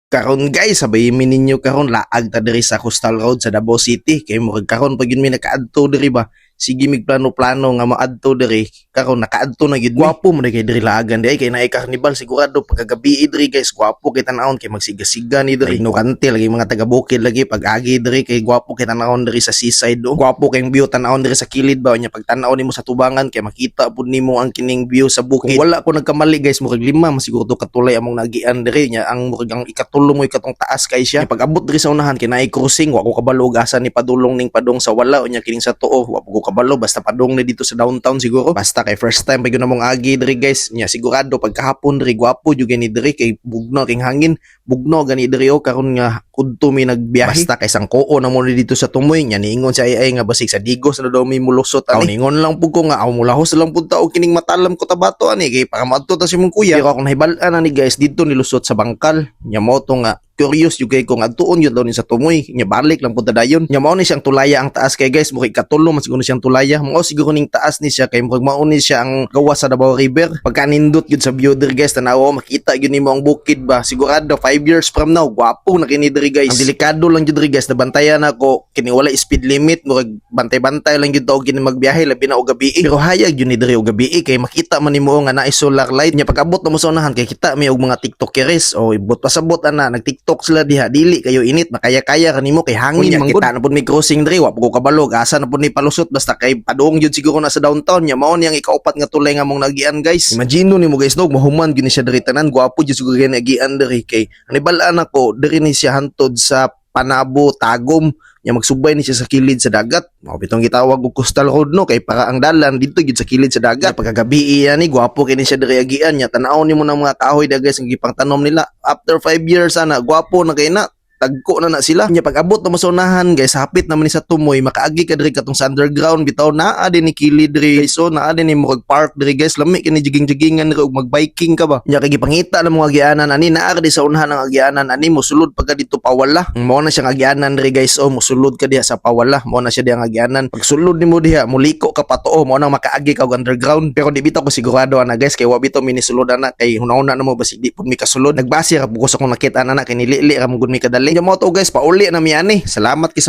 Karon guys, sabay mi ninyo karon, laag ta diri sa Coastal Road sa Davao City kay murag karon pag yun mi nakaadto diri ba. Sige mig plano-plano nga maadto diri, karon nakaadto na gyud mi. Gwapo man kay diri laagan di kay naay carnival sigurado pagkagabi diri guys, gwapo kay tan-awon kay magsiga-siga ni diri. Ignorante lagi mga taga bukid lagi pag agi diri kay gwapo kay tan-awon diri sa seaside oh. Gwapo kay view tan-awon diri sa kilid ba nya pag tan-aw nimo sa tubangan kay makita pud nimo ang kining view sa bukid. Kung wala ko nagkamali guys, murag lima man siguro to katulay among nagian diri nya ang murag ang ikatulo mo ikatong taas kay siya. Pag abot diri sa unahan kay naay crossing, wa ko kabalo og asa ni padulong ning padong sa wala unya kining sa tuo, wa ko kabalo, basta padong ni dito sa downtown siguro. Basta kay first time pa gyud namong agi diri guys nya sigurado pagkahapon diri gwapo jud ni diri kay bugno king hangin, bugno gani diri oh karon nga kudto mi nagbiyahe. Basta kay sangkoo na mo ni dito sa Tumoy nya niingon si ay ay nga basig sa Digos na daw mi mulusot ani. Ningon lang pud ko nga aw mulahos lang pud ta og kining Matalam, Cotabato ani kay para maadto ta si mong kuya. Pero akong nahibal-an ani guys, dito nilusot sa Bangkal nya mo to nga curious jud kay kung adtuon yun daw ni sa Tumoy nya balik lang pud ta dayon. Nya mao ni siyang tulaya ang taas kay guys, murag katulo man siguro siyang tulaya. Mao siguro ning taas ni siya kay murag mao ni siya ang gawas sa Davao River. Pagkanindot gyud sa view diri guys, tanaw makita gyud nimo ang bukid ba. Sigurado 5 years from now gwapo na kini diri guys. Ang delikado lang jud diri guys, nabantayan ako kini wala speed limit, murag bantay-bantay lang jud og kini magbiyahe labi na og gabi. Pero hayag jud ni diri og gabi kay makita man nimo nga naay solar light. Nya pag-abot na mo sa unahan kay kita may og mga TikTokeres o ibot pasabot ana, nag-TikTok sila diha. Dili kayo init, makaya-kaya kanimo kay hangin man gud. Kita na pud may crossing diri, wa pud ko kabalo asa na pud ni palusot, basta kay padung jud siguro na sa downtown. Nya mao niyang ikaupat nga tulay nga mong nagian guys. Imagine nimo guys no, mahuman gyud ni siya diri tanan, gwapo jud siguro kay nagian diri kay ang nibal-an ako diri ni siya hantod sa Panabo, Tagum nya magsubay ni siya sa kilid sa dagat. Mao bitong gitawag og Coastal Road no, kay para ang dalan dito gyud sa kilid sa dagat. Pagkagabi iya ni gwapo kini siya diri agian nya tan-aw nimo ng mga kahoy da guys ang gipangtanom nila. After 5 years ana gwapo na kay na tagko na na sila. Nya pag abot na mo sa unahan guys, hapit naman ni sa Tumoy, makaagi ka diri katong sa underground bitaw, naa din ni kilid diri guys. So naa din ni murag park diri guys, lami kini jiging-jigingan diri og magbiking ka ba. Nya kay gipangita na mga agianan ani, naa di sa unahan ang agianan ani, mosulod pagka dito pawala. Mao na siyang agianan diri guys, oh mosulod ka diha sa pawala, mao na siya diyang agianan. Pag sulod nimo diha, muliko ka patuo, mao nang makaagi ka og underground. Pero di bitaw ko sigurado ana guys kay wa bitaw mi nisulod ana kay hunahuna na mo basig di pud mi kasulod. Nagbase ra pud ko sa akong nakita ana kay nilili ra mo gud mi kadali. Nya mo to guys, pauli na mi ani. Salamat kay sa